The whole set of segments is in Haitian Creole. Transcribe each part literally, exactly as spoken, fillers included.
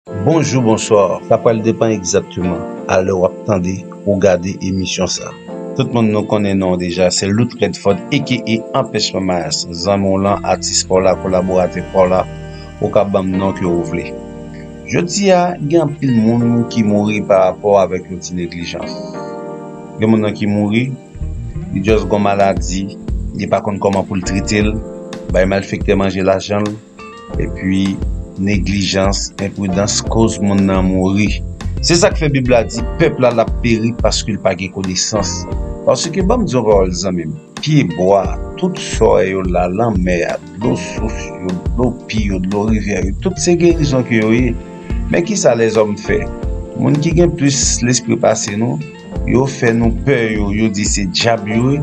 Bonjou, bonswa. Sa pral depann egzakteman a lè w ap tande ou gade emisyon sa. Tout moun nou konnen non deja, se Lout Redford, aka Anpèchman Mayas. Zanmi w lan, atis pa w la, kolaboratè pa w la, ou ka ban m non ke ou vle. Jodi a, gen anpil moun ki mouri pa rapò avèk yon ti neglijans. Gen moun nan ki mouri, li just gon maladi, li pa konn kòman pou l trete l, bay malfektè manje lajan l, epi neglijans, enpridans koz moun nan mouri. Se sa k fè Bib la di, pèp la l ap peri paske l pa gen konesans. Paske ban m di yon pawòl, zanmi m, pye bwa, tout sa w wè yo la, lanmè a, dlo sous yo, dlo pi yo, dlo rivyè yo, tout se gerizon ke yo ye. Men kisa lèzòm fè? Moun ki gen plis lespri pase nou, yo fè nou pè yo, yo di se dyab yo ye,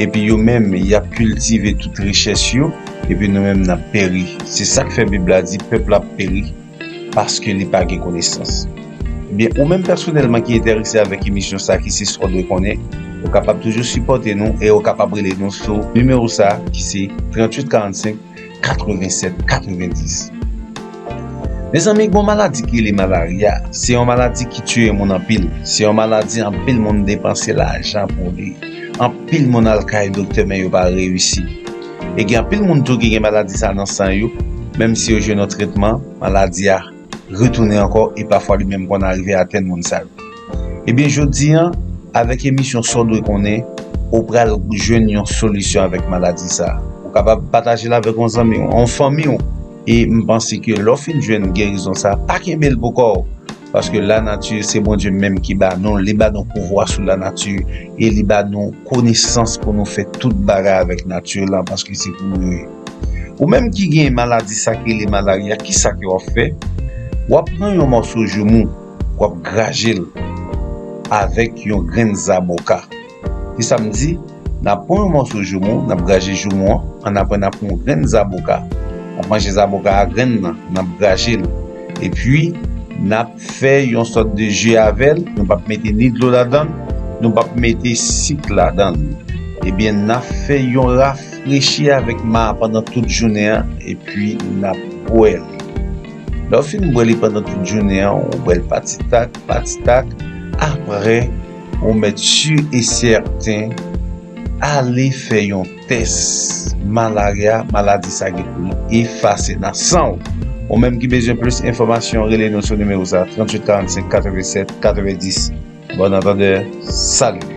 epi yo menm, y ap kiltive tout richès yo, epi nou menm, n ap peri. Se sa k fè Bib la di, pèp la ap peri, paske li pa gen konesans. Ebyen, ou menm pèsonèlman ki enterese avèk emisyon sa ki se sa w dwe konnen, ou kapab toujou sipòte nou e ou kapab rele nou sou nimewo sa ki se tranntuit karannsenk katrevennsèt katrevendis. Mezanmi, gon maladi ki rele malarya. Se yon maladi ki tiye moun anpil. Se yon maladi anpil moun depanse lajan pou li. Anpil moun al kay doktè, men yo pa reyisi. E gen anpil moun tou ki gen maladi sa nan san yo, menm si yo jwenn yon tretman, maladi a retounen ankò e pafwa li menm konn arive atenn moun sa yo. Ebyen, jodi an, avèk emisyon Sa w dwe konnen, ou pral jwenn yon solisyon avèk maladi sa a. Ou kapab pataje l avèk yon zanmi w, yon fanmi w. E m panse ke lè w fin jwenn gerizon sa a, pa kenbe l pou kò w. Paske lanati, se Bondye menm ki ba nou, li ba nou pouvwa sou lanati, e li ba nou konesans pou nou fè tout bagay avèk nati lan, paske se pou nou yo ye. Ou menm ki gen maladi sa ki rele malarya, kisa ke w ap fè? W ap pran yon mòso joumou, w ap graje l avèk yon grenn zaboka. Kisa m di? N ap pran yon mòso joumou, n ap graje joumou an, annapre n ap pran yon grenn zaboka. N ap manje zaboka a grenn nan, n ap graje l. Epi, n ap fè yon sòt de ji avè l, nou p ap mete ni dlo ladan l, nou p ap mete sik ladan l. Ebyen, n ap fè yon rafrechi avèk ma a pandan tout jounen an, epi n ap bwè l. Lè w fin bwè li pandan tout jounen an, ou bwè l pa ti tak, pa ti tak, apre, ou mèt si e sèten ale fè yon tès malarya, maladi sa gen pou l efase nan san w. Ou menm ki bezwen plis enfòmasyon, rele nou sou nimewo sa, tranntuit karannsenk katrevennsèt katrevendis. Bon antandè, salut!